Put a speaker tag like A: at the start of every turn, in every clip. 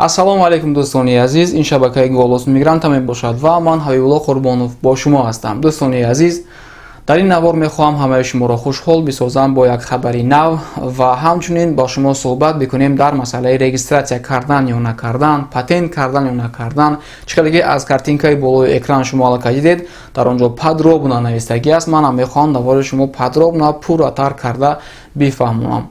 A: Ассалому алайкум, дӯстони азиз! Ин шабакаи «Голос мигранта» мебошад ва ман, Ҳабибулло Қурбонов, бо шумо ҳастам. Дӯстони азиз, дар ин навор мехоҳам ҳамаи шуморо хушҳол бисозам бо як хабари нав ва ҳамчунин бо шумо суҳбат бикунем дар масъалаи регистрация кардан ё накардан, патент кардан ё накардан. Чӣ хеле ки аз картинкаи болои экран шумо аллакай дидед, дар он ҷо подробно навистагӣ аст. Манам мехоҳам навори шумо подробно, пурратар карда бифаҳмонам.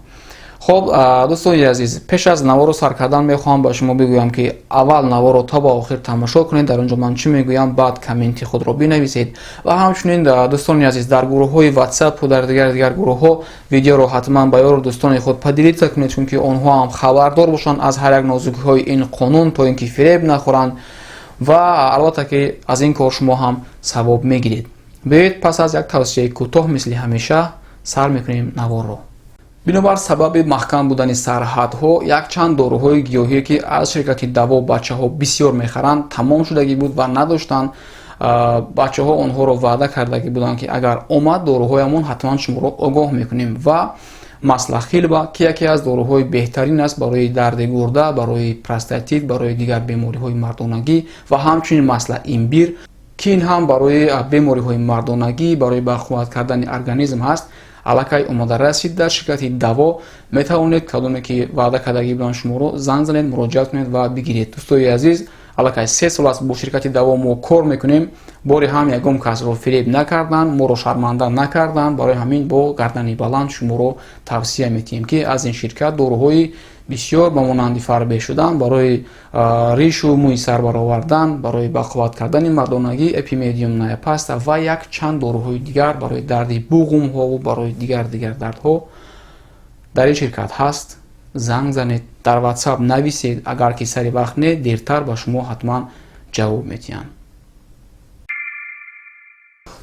A: Хоб, дӯстони азиз, пеш аз наворо сар кардан мехоҳам ба шумо бигӯям, ки аввал наворо то ба охир тамошо кунед, дар он ҷо ман чӣ мегӯям, баъд комменти худро бинависед. Ва ҳамчунин, дӯстони азиз, дар гурӯҳҳои WhatsApp дар дигар гурӯҳҳо видеоро ҳатман ба ёру дӯстони худ поделиться кунед, чунки онҳо ҳам хабардор бошанд аз ҳар як нозукиҳои ин қонун, то ин ки фиреб нахӯранд. Ва албатта ки аз ин кор шумо ҳам савоб мегиред. Биёед, пас аз як тавсияи кӯтоҳ, мисли ҳамеша сар мекунем наворро. Бинобар сабаби маҳкам будани сарҳадҳо, якчанд доруҳои гиёҳие, ки аз ширкати «Даво» бачаҳо бисёр мехаранд, тамом шудагӣ буд ва надоштанд. Бачаҳо онҳоро ваъда кардагӣ буданд, ки агар омад доруҳоямон, ҳатман шуморо огоҳ мекунем. Ва масло хилба, ки яке аз доруҳои беҳтарин аст барои дарди гурда, барои простатит, барои дигар бемориҳои мардонагӣ, ва ҳамчунин масло имбирь, ки ин ҳам барои бемориҳои мардонагӣ, барои бақувват кардани организм ҳаст, аллакай омода расид дар ширкати «Даво». Метавонед, кадоме ки ваъда кардагӣ буданд шуморо, занг занед, муроҷиат кунед ва бигиред. Дӯстои азиз, аллакай 3 сол аст бо ширкати «Даво» мо кор мекунем, бори ҳам ягон касро фиреб накарданд, моро шарманда накарданд. Барои ҳамин бо гардани баланд шуморо тавсия метиҳем, ки аз ин ширкат доруҳои бисёр ба монанди фарбеҳ шудан, барои ришу мӯи сар баровардан, барои бақувват кардани мардонагӣ, эпимедиумная паста ва як чанд доруҳои дигар барои дарди буғумҳову барои дигар дардҳо дар ин ширкат ҳаст. Занг занед, дар WhatsApp нависед, агар ки сари вақт не, дертар ба шумо ҳатман ҷавоб медиҳанд.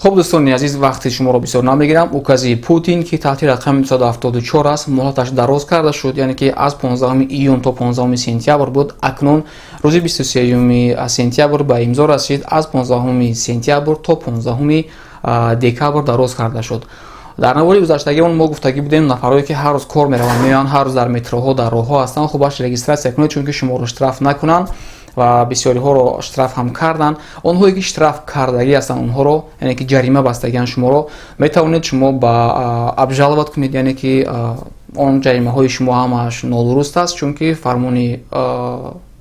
A: Хуб, дӯстони азиз, вақти шуморо бисёр намегирам. Укази Путин, ки таҳти рақами 274 аст, муҳлаташ дароз карда шуд, яъне ки аз 15 июн то 15 сентябр буд, акнун рӯзи 23 сентябр ба имзо расид, аз 15 сентябр то 15 декабр дароз карда шуд. Дар навори гузаштагион мо гуфтагӣ будем, нафарое ки ҳар рӯз кор мераванд, меоянд, ҳар рӯз дар метроҳо, дар роҳҳо ҳастанд, хубаш регистрация кунед, чунки шуморо штраф накунанд. Ва бисёриҳоро штраф ҳам карданд. Онҳое ки штраф кардагӣ ҳастанд онҳоро, яъне ки ҷарима бастагианд шуморо, метавонед шумо ба обжаловать кунед, яъне ки он ҷаримаҳои шумо ҳамааш нодуруст аст, чунки фармони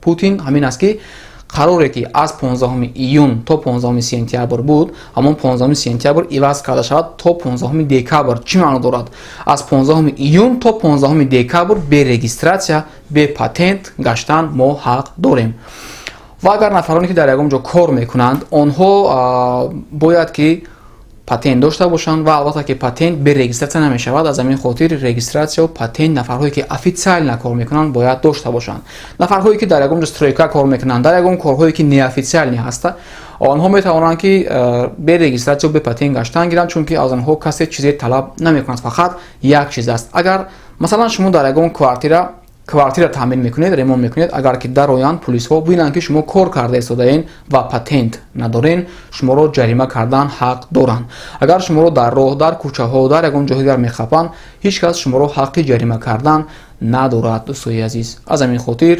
A: Путин ҳамин аст, ки қароре ки аз 15 июн то 15 сентябр буд, ҳамон 15 сентябр иваз карда шавад то 15 декабр. Чӣ маъно дорад? Аз 15 июн то 15 декабр бе регистрация, бе патент гаштан мо ҳақ дорем. Ва агар нафароне ки дар ягон ҷо кор мекунанд, онҳо бояд ки патент дошта бошанд. Ва албатта ки патент бе регистрация намешавад. Аз ҳамин хотир регистрация, патент нафарҳое ки официально кор мекунанд, бояд дошта бошанд. Нафарҳое ки дар ягон ҷо стройка кор мекунанд, дар ягон корҳое ки неофициальный ҳаста, онҳо метавонанд ки бе регистрация, бе патент гаштан гиранд, чунки аз онҳо касе чизе талаб намекунад. Фақат як чиз аст: агар, масалан, шумо дар ягон квартира таъмин мекунед, ремонт мекунед, агар ки дароянд пулисҳо, бинанд, ки шумо кор карда истодаен ва патент надорен, шуморо ҷарима кардан ҳақ доранд. Агар шуморо дар роҳ, дар кӯчаҳо, дар ягон ҷои дигар мехапанд, ҳеҷ кас шуморо ҳаққи ҷарима кардан надорад. Дӯстои азиз, аз ҳамин хотир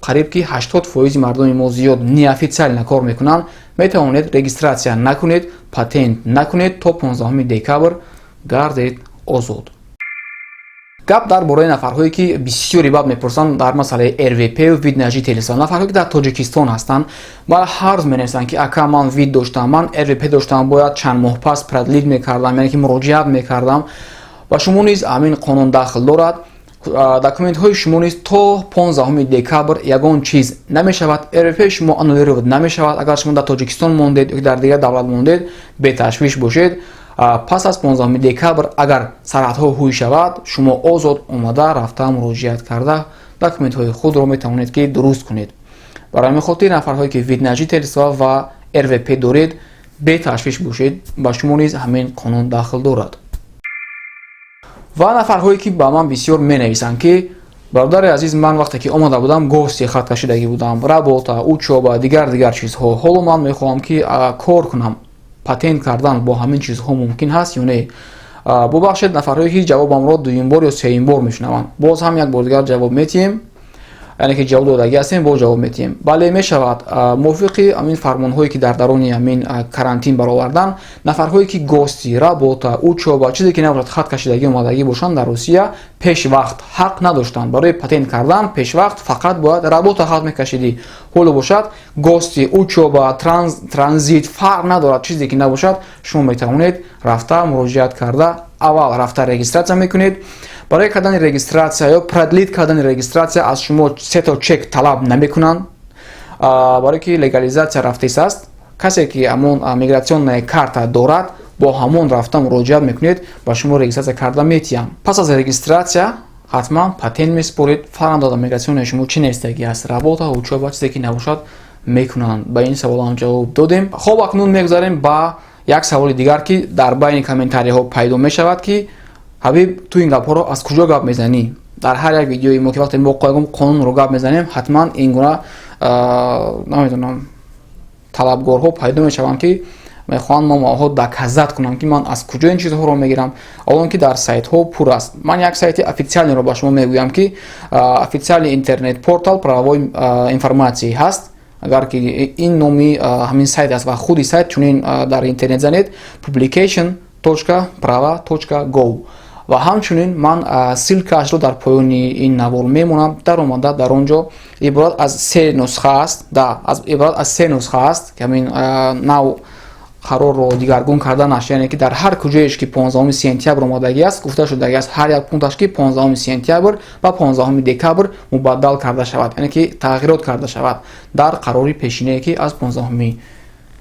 A: қариб ки 80% мардуми мо зиёд неофициально кор мекунанд. Метавонед регистрация накунед, патент накунед, то 15 декабр гардед озод. Гап дар бораи нафарҳое ки бисёри бад мепурсанд дар масъалаи РВП вид на жительство. Нафарҳое ки дар Тоҷикистон ҳастанд, ма ҳар рӯз менависанд, ки ака, ман вид доштам, ман РВП доштам, бояд чанд моҳ пас продлить мекардам, яъне ки муроҷиат мекардам. Ба шумо низ ҳамин қонун дахл дорад. Документҳои шумо низ то 15 декабр ягон чиз намешавад, РВП шумо аннулировать намешавад. Агар шумо дар Тоҷикистон мондед ё дар дигар давлат мондед, беташвиш бошед. Пас аз 15 декабр, агар сарҳадҳо ҳуй шавад, шумо озод омада, рафта, муроҷиат карда, документҳои худро метавонед ки дуруст кунед. Барои ҳамин хотир нафарҳое ки вид на жительство ва РВП доред, беташвиш бошед, ба шумо низ ҳамин қонун дахл дорад. Ва нафарҳое ки ба ман бисёр менависанд, ки бародари азиз, ман вақте ки омада будам, гости хат кашидагӣ будам, работа, учёба, дигар чизҳо, ҳоло ман мехоҳам ки кор кунам, патент кардан бо ҳамин чизҳо мумкин ҳаст ё не? Бубахшед, нафарҳое ки ҷавобамро дуюмбор ё сеюмбор мешунаванд, боз ҳам як бор дигар ҷавоб метиҳем. Яъне ки ҷавоб додагӣ ҳастем, боз ҷавоб метиҳем. Бале, мешавад. Мувофиқи ҳамин фармонҳое, ки дар даруни ҳамин карантин баровардан, нафарҳое, ки гости, работа, учёба, чизе ки набошад, хат кашидагӣ омадагӣ бошанд, дар Русия пешвақт ҳақ надоштанд барои патент кардан. Пешвақт фақат бояд работа хат мекашидӣ. Ҳоло бошад, гости, учёба, транзит, фарқ надорад, чизе ки набошад, шумо метавонед рафта муроҷиат карда. Аввал рафта регистрация мекунед. Барои кардани регистрация ё продлить кардани регистрация аз шумо сето чек талаб намекунанд, барое ки легализация рафтис аст. Касе ки ҳамон миграционная карта дорад, бо ҳамон рафта муроҷиат мекунед, ба шумо регистрация карда метиҳанд. Пас аз регистрация ҳатман патент месупоред. Фарқ надорад, миграционная шумо чӣ нестагӣ аст, работа, учёба, чизе ки набошад, мекунанд. Ба ин саволам ҷавоб додем. Хоб, акнун мегузарем ба як саволи дигар, ки дар байни комментариҳо пайдо мешавад, ки «Ҳабиб, ту ин гапҳоро аз куҷо гап мезанӣ?» Дар ҳар як видеои мо, ки вақте мо ягон қонунро гап мезанем, ҳатман ин гуна, намедонам, талабгорҳо пайдо мешаванд, ки мехоҳанд мо маҳо доказать кунанд, ки ман аз куҷо ин чизҳоро мегирам, он ки дар сайтҳо пур аст. Ман як сайти официальный ро ба шумо мегӯям, ки официальный интернет портал правовой информации ҳаст. Агар ки ин номи ҳамин сайт аст ва худи сайт чунин дар интернет занед: publication.prava.gov. Ва ҳамчунин ман ссылка ашро дар поёни ин навор мемонам. Даромада, дар он ҷо иборат аз се нусха аст, да, иборат аз се нусха аст, ки ҳамин нав қарорро дигаргун карданаш, яъне ки дар ҳар куҷоеш ки 15 сентябр омадагӣ аст, гуфта шудагӣ аст, ҳар як пункташ ки 15 сентябр ва 15 декабр мубаддал карда шавад, яъне ки тағйирот карда шавад дар қарори пешинае, ки аз 15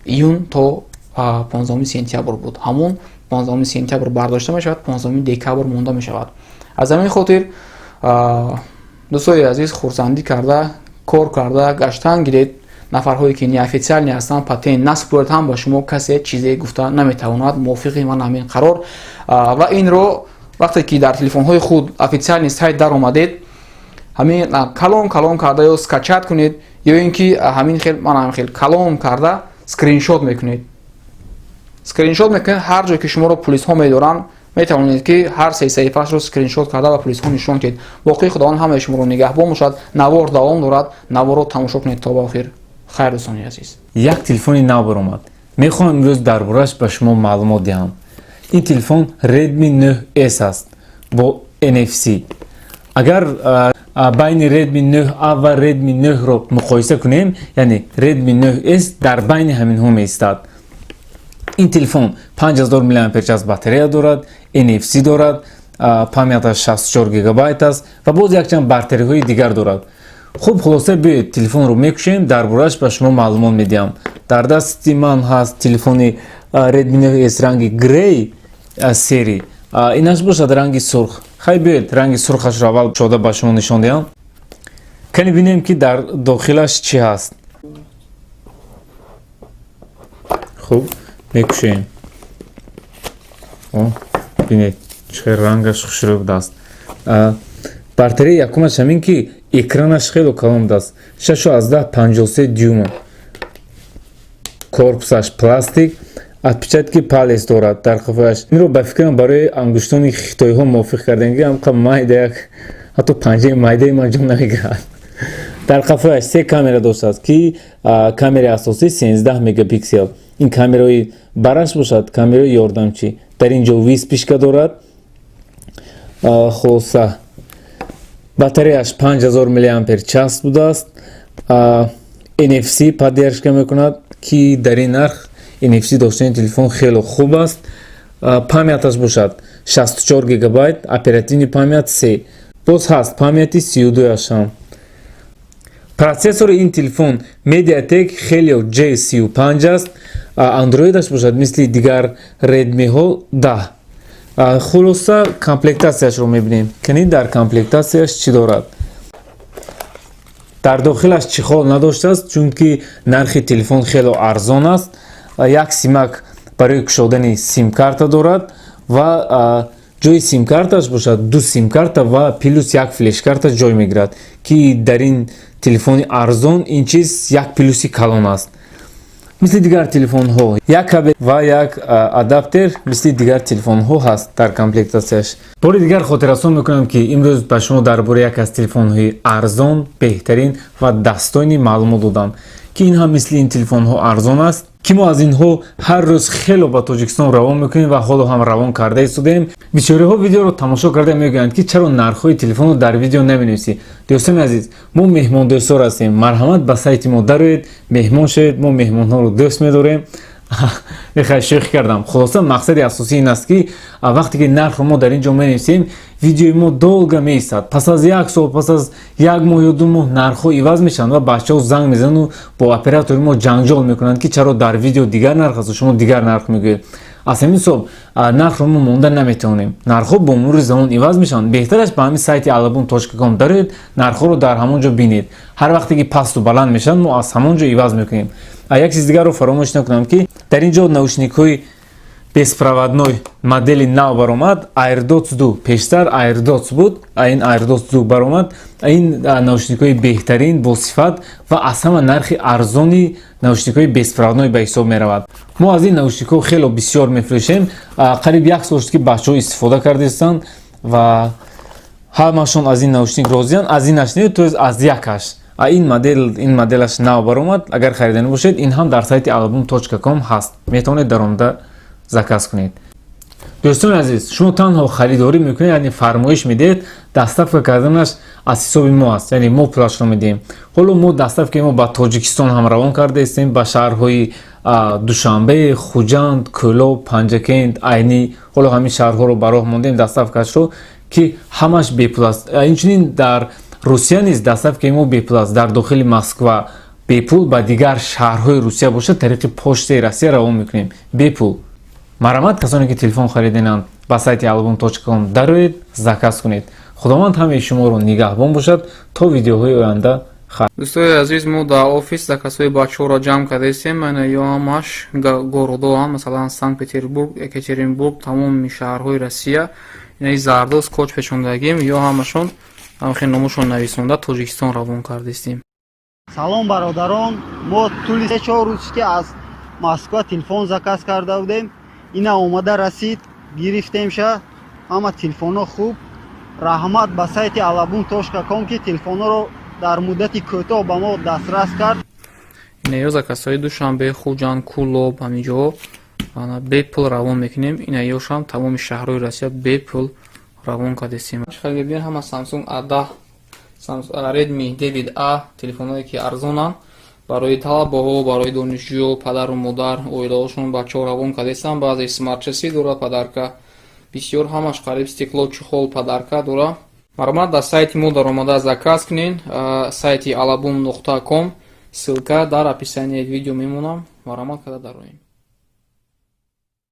A: июн то 15 сентябр буд. Ҳамон 15 сентябр бардошта мешавад, 15 декабр монда мешавад. Аз ҳамин хотир, дӯстои азиз, хурсандӣ карда, кор карда гаштан гиред. Нафарҳое, ки неофициальный ҳастанд, патент насупоред ҳам, ба шумо касе чизе гуфта наметавонад, мувофиқи ман ҳамин қарор. Ва инро вақте ки дар телефонҳои худ официальный сайт даромадед, ҳамин калон калон карда ё скачать кунед, ё ин ки ҳамин хел, ман ҳамин хел калон карда скриншот мекунед. Скриншот мекунед, ҳар ҷое ки шуморо пулисҳо медоранд, метавонед, ки ҳар се саҳифаашро скриншот карда ба пулисҳо нишон диҳед. Боқӣ Худованд ҳамаи шуморо нигаҳбон бошад. Навор давом дорад, наворро тамошо кунед то ба охир. Хайр, дӯстони азиз.
B: Як телефони нав баромад, мехоҳам имрӯз дар борааш ба шумо маълумот диҳам. Ин телефон Redmi 9S аст бо NFC. Агар байни Redmi 9A ва Redmi 9-ро муқоиса кунем, яъне Redmi 9S дар байни ҳаминҳо меистад. Ин телефон 5000 мАч батарея дорад, NFC дорад, память аш 64 гигабайт аст ва боз якчанд бартариҳои дигар дорад. Хуб, хулоса, биёед, телефонро мекушем, дар борааш ба шумо маълумот медиҳам. Дар дасти ман ҳаст телефони Redmi 9S, ранги grey, серый, инаш бошад ранги сурх. Хай, биёед, ранги сурхашро аввал кушода ба шумо нишон диҳам. Кани бинем, ки дар дохилаш чӣ ҳаст. Хуб, мекушем. Бинед, чӣ хел рангаш хушрӯ будааст. Бартарии якумаш ҳамин, ки экранаш хело калон будааст, 6,53 дюйма. Корпусаш пластик, отпечатки палец дорад дар қафояш. Инро, ба фикрам, барои ангуштони хитоиҳо мувофиқ кардем, ки ҳамқа майда, як ҳатто панҷаи майдаи ман ҷо намегирад. Дар қафояш се камера доштааст, ки камераи асосӣ 13 мегапиксел, ин камераи бараш бошад камераи ёрдамчӣ. Дар ин ҷо вспышка дорад. Хулоса, батареяш 5000 мАч будааст, NFC поддержка мекунад, ки дар ин нарх NFC доштани телефон хеле хуб аст. Память аш бошад 64 гигабайт, оперативный память 3, боз ҳаст память и 32-ашам. Процессори ин телефон Mediatek Helio G35 аст. Андроидаш бошад мисли дигар Redmi-ҳо 10. Хулоса, комплектация шро мебинем. Кани, дар комплектация ш чӣ дорад? Дар дохилаш чехол надоштааст, чунки нархи телефон хело арзон аст. Як симак барои кушодани симкарта дорад ва ҷои симкарташ бошад ду симкарта ва плюс як флешкарта ҷой мегирад, ки дар ин телефони арзон ин чиз як плюси калон аст. Мисли дигар телефонҳо як кабел ва як адаптер, мисли дигар телефонҳо, ҳаст дар комплектатсияш. Бори дигар хотиррасон мекунам, ки имрӯз ба шумо дар бораи як аз телефонҳои арзон, беҳтарин ва достойный маълумот додам, ки ин ҳам мисли ин телефонҳо арзон аст, ки мо аз инҳо ҳар рӯз хело ба Тоҷикистон равон мекунем ва ҳоло ҳам равон карда истодаем. Бисёриҳо видеоро тамошо карда мегӯянд, ки чаро нархҳои телефонро дар видео наменависӣ. Дӯстони азиз, мо меҳмондӯстор ҳастем. Марҳамат, ба сайти мо дароед, меҳмон шавед. Мо меҳмонҳоро дӯст медорем. Мехай, шӯхӣ кардам. Хулоса, мақсади асосӣ ин аст, ки вақте ки нархро мо дар ин ҷо менависем, видеои мо долго меистад. Пас аз як сол, пас аз як моҳ ё 2 моҳ нархҳо иваз мешаванд ва бачаҳо занг мезанану бо оператори мо ҷанҷол мекунанд, ки чаро дар видео дигар нарх асту шумо дигар нарх мегӯед. Аз ҳамин ҳисоб нархро мо монда наметавонем. Нархҳо бо мурури замон иваз мешаванд. Беҳтараш, ба ҳамин сайти alabum.com дароед, нархҳоро дар ҳамон ҷо бинед. Ҳар вақте ки пасту баланд мешаванд, мо аз ҳамон ҷо иваз мекунем. Як чиз дигарро фаромӯш накунам, ки дар ин ҷо наушникҳои беспроводной модели нав баромад, AirDots 2. Пештар AirDots буд, ин AirDots 2 баромад. Ин наушникҳои беҳтарин, бо сифат ва аз ҳама нархи арзони наушникҳои беспроводной ба ҳисоб меравад. Мо аз ин наушникҳо хело бисёр мефурӯшем. Қариб як сол шуд, ки бачаҳо истифода кардаистанд ва ҳамашон аз ин наушник розиянд. Аз инаш не, то есть аз якаш. Ин модел, ин моделаш нав баромад. Агар хариданӣ бошед, ин ҳам дар сайти album.com ҳаст, метавонед даромада заказ кунед. Дӯстони азиз, шумо танҳо харидорӣ мекунед, яъне фармоиш медиҳед, доставка карданаш аз ҳисоби мо аст, яъне мо пулашро медиҳем. Ҳоло мо доставкаи мо ба Тоҷикистон ҳам равон карда истем, ба шаҳрҳои Душанбе, Хуҷанд, Кӯлоб, Панҷакент, Айнӣ. Ҳоло ҳамин шаҳрҳоро ба роҳ мондем доставкашро, ки ҳамаш бепул аст. Инчунин дар Русия низ доставкаи мо бепул аст. Дар дохили Москва бепул, ба дигар шаҳрҳои Русия бошад, тариқи Почтаи Россия равон мекунем бепул. Марҳамат, касоне ки телефон харидинанд, ба сайти album.com дароед, заказ кунед. Худованд ҳамаи шуморо нигаҳбон бошад. То видеоҳои оянда.
A: Дӯстои азиз, мо дар офис заказҳои бачаҳоро ҷамъ кардаистем. Мана, ё ҳамаш городоанд, масалан, Санкт Петербург, Екатеринбург, тамоми шаҳрҳои Россия. Инаи зардо скотч печондагим, ё ҳамашон ҳамхел номошон нависонда, Тоҷикистон равон кардистем.
C: Салом, бародарон! Мо тӯли 3-4 рӯз, ки аз Москва телефон заказ карда будем, ина омада расид, гирифтемша. Ҳама телефонҳо хуб. Раҳмат ба сайти alabum.com, ки телефонҳоро дар муддати кӯтоҳ ба мо дастрас кард.
A: Инаё заказҳои Душанбе, Хуҷанд, Кӯлоб, ҳаминҷо бепул равон мекунем. Инаёшам тамоми шаҳрҳои Россия бепул равон кардистем. Хеле мебинед, ҳама Samsung A10, Redmi 9A, телефонҳое ки арзонанд барои талабаҳо, барои донишҷӯ, падару модар, оилаҳошон, бачаҳо равон кардастанд. Баъзе смарт-часы дорад, подарка бисёр, ҳамаш қариб стекло, чехол, подарка дора. Марҳамат, дар сайти мо даромада заказ кунед. Сайти alabum.com, ссылка дар описанияи видео мемонам. Марҳамат карда дароем.